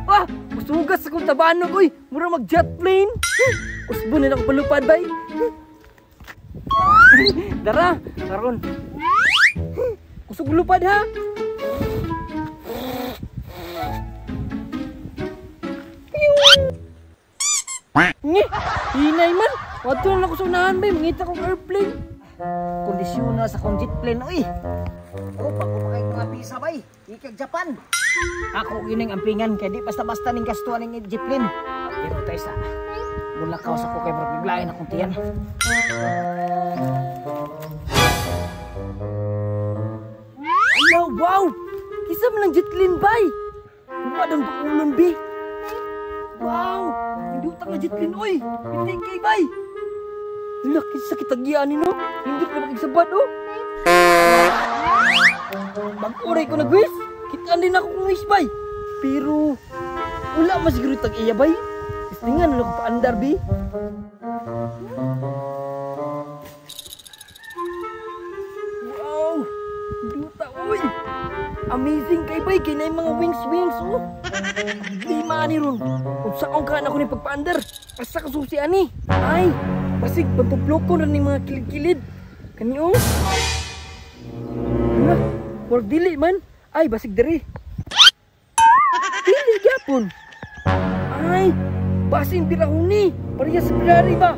Ah, musugas akong tabanog oy. Mura mag jet plane. Usbon na ako palupad bay. Dara, karon. Kusog lupad ha. Ngi, hinay man. Wadto na ako sa unahan bay, mangita kong airplane. Kondisyon na sa kong jet plane oy. Oh, bako pa kay mga pisa bay. Ikag Japan. Ako gining ampingan kay di basta-basta ning gastuan ning jet plane. Pero tay sa mulakaw sa ko kay murag biglain akong tiyan. Ala, wow! Kisa man ang jet plane bay. Kumadang duulon bi. Wow! Hindi utang na jet plane oy. Hindi kay bay. Laki sa kitagyan ni no. Hindi ka makigsabad oh. Bag-uray ko nag-wish. Kitaan din ako kung wish bay. Pero wala man siguro tag iya bay. Istingan na ako paandar bi. Wow! Duta oy. Amazing kay bay kay naay mga wings wings oh. Lima ani ron. Unsaon ka na ako ni pagpaandar? Asa ka susi ani? Ay, basig pantuploko ra ning mga kilid-kilid. Kani oh. Hala, murag dili man. Ay, basig diri. Dili gyapon. Ay, basin birahon ni. Pareha sa Ferrari ba?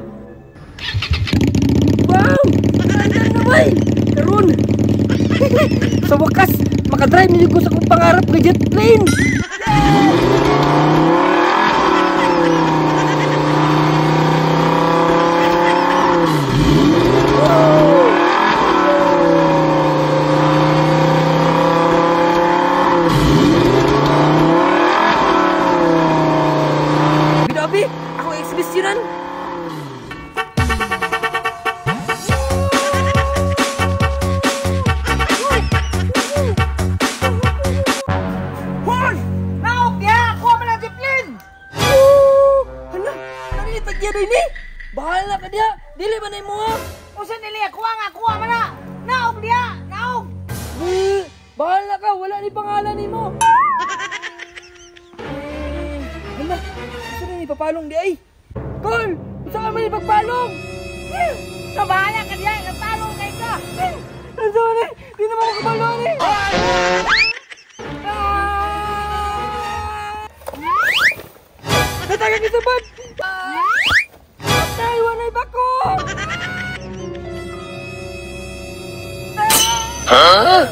Wow! Andar na bay! Karon. Sa wakas, makadrive niyo ko sa akong pangarap nga jet plane. Bidabi, ako exhibitionan. Hon! Naog diha! Kuha man ang jet plane! Oh! Hala, nanginitag niya ni? Bahala ka diha. Dili man na mo ha. Usa nili, kuha nga, kuha man na! Naog diha! Naog! Eh, bahala ka, wala ni pangalan nimo. Eh, hala, gusto na ni papalong di ay. Kol, saan man ni pagpalong? Kabahala ka diha, nagpalong kay ka. Ano ni? Di naman ako kapalong ni. Natagan ni sabad. Patay, walay bako. Huh?